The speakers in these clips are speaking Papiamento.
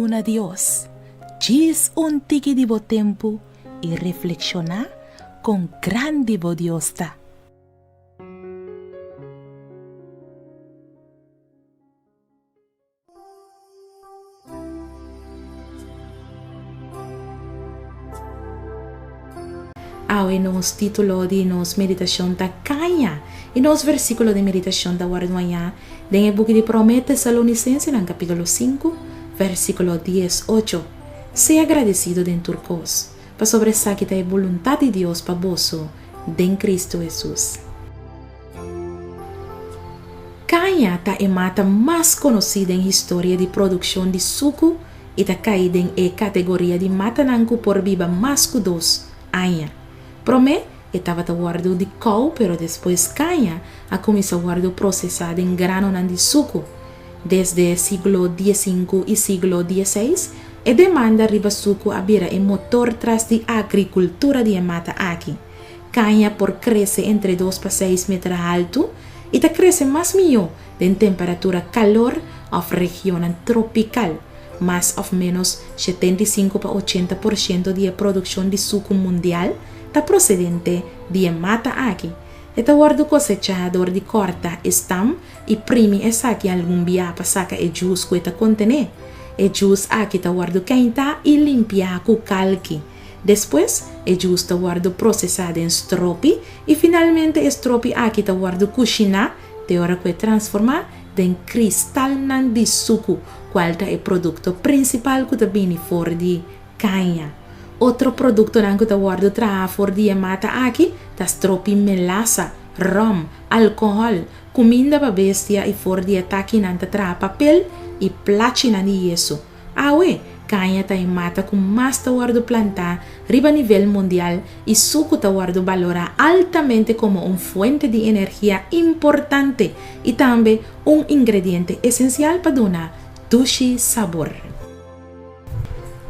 Duna Dios djis un tiki di bo tempu i reflekshoná kon grandi bo Dios ta. Awe nos título di nos meditashon ta Kaña i nos versíkulo di meditashon ta wòrdu hañá den e buki di Promé Tesalonisensenan kapítulo sinku, versíkulo diesocho, Sea gradesido den tur kos, pasobra esaki ta e boluntat di Dios pa boso den Kristu Hesus. Kaña ta e mata mas konosí den historia di produkshon di suku i ta kai den e kategoria di matanan ku por biba mas ku dos aña. Promé e tabata wòrdu di kou pero despues kaña a kuminsá wòrdu prosesá den granonan di suku. Desde siglo diesinku i siglo dieseis e demanda riba suku a bira e motor tras di agrikultura di e mata aki. Kaña por krese entre dos pa seis meter haltu i ta krese mas mihó den temperatura kalor òf regionnan tropikal. Mas òf ménos 75 pa 80 porshento di e produkshon di suku mundial ta prosedente di e mata aki. E ta wòrdu kosechá dor di kòrta e stam i primi esaki algun bia pa saka e djus ku e ta kontené. E djus aki ta wòrdu keintá i limpiá ku kalki. Despues, e djus ta wòrdu prosesá den stropi i finalmente e stropi aki ta wòrdu kushiná te ora ku e transformá den kristalnan di suku, kual ta e produkto prinsipal ku ta bini for di kaña. Otro produktonan ku ta wòrdu traha for di e mata aki ta stropi melasa, ròm, alkohòl, kuminda pa bestia i for di e takinan ta traha papel i plachinan di yesu. Awe, kaña ta e mata ku mas ta wòrdu plantá riba nivel mundial i suku ta wòrdu balorá altamente komo un fuente di energia importante i tambe un ingrediente esensial pa duna dushi sabor.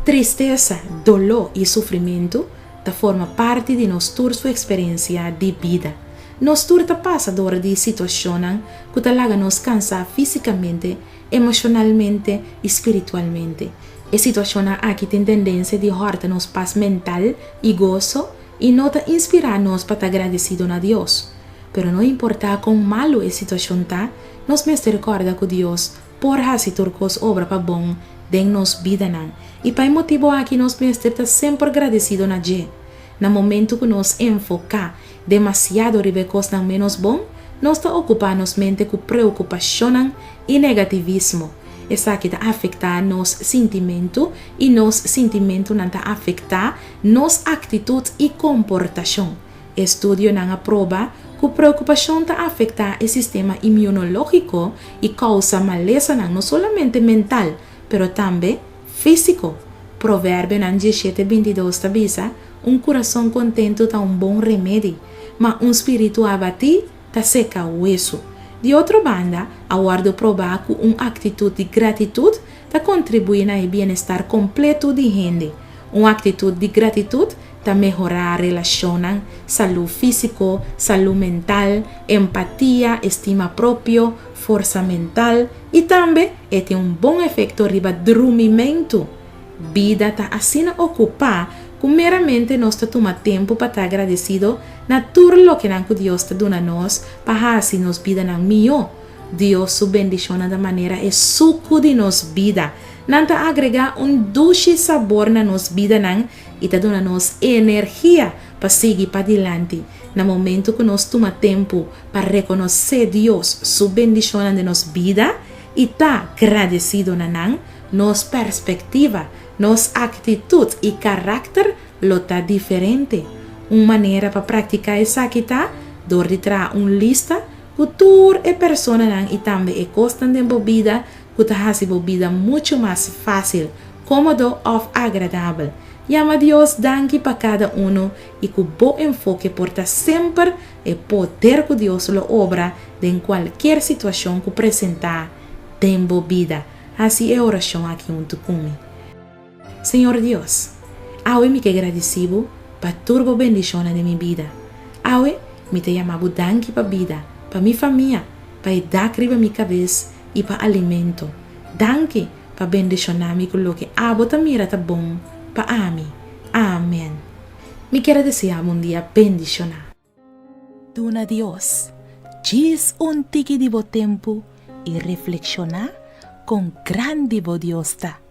Tristesa, doló i sufrimentu ta forma parti di nos tur su eksperensia di bida. Nos tur ta pasa dor di situashonnan ku ta laga nos kansá físikamente Emoshonalmente i spiritualmente. E situashonnan aki tin tendensia di hòrta nos pas mental i goso i no ta inspirá nos pa ta gradesido na Dios. Pero no importá kon malu e situashon ta, nos mester kòrda ku Dios por hasi tur kos obra pa bon den nos bidanan i pa e motibu aki nos mester ta semper gradesido na dje. Na momentu ku nos enfoká demasiado riba e kosnan ménos bon, nos ta okupá nos mente ku preokupashonnan i negativismo. Esaki ta afektá nos sintimentu i nos sintimentunan ta afektá nos aktitut i komportashon. Estudionan a proba ku preokupashon ta afektá e sistema immunológiko i kousa malesanan no solamente mental, pero tambe físiko. Proverbionan diesshete bintidos ta bisa, Un kurason kontentu ta un bon remedi, ma un spiritu abatí ta seka wesu. Di otro banda, a wòrdu probá ku un aktitut di gratitut ta kontribuí na e bienestar kompletu di hende. Un aktitut di gratitut ta mehorá relashonnan, salú físiko, salú mental, empatia, estima propio, forsa mental i tambe e tin un bon efekto riba drumimentu. Bida ta asina okupá ku meramente nos ta tuma tempu pa ta agradesido na tur lokenan ku Dios ta duna nos pa hasi nos bidanan mihó. Dios su bendishonnan ta manera e suku di nos bida. Nan ta agregá un dushi sabor na nos bidanan i ta duna nos energia pa sigui padilanti. Na momentu ku nos tuma tempu pa rekonosé Dios su bendishonnan den nos bida i ta gradesido na nan, Nos perspektiva, nos aktitut i karakter lo ta diferente. Un manera pa praktiká esaki ta dor di traha un lista ku tur e personanan i tambe e kosnan den bo bida ku ta hasi bo bida muchu mas fásil, kómodo òf agradabel. Yama Dios danki pa kada unu i ku bo enfoke por ta semper e poder ku Dios lo obra den kualkier situashon ku presentá den bo bida. Hasi e orashon aki huntu ku mi. Señor Dios, awe mi ke gradisí Bo pa tur Bo bendishonnan den mi bida. Awe mi ta yama Bo danki pa bida, pa mi famia, pa e dak riba mi kabes i pa alimento. Danki pa bendishoná mi ku loke abo ta mira ta bon pa ami. Amen. Mi kier a deseá bo un dia bendishoná. Duna Dios djis un tiki di bo tempu i reflekshoná kon grandi bo Dios ta.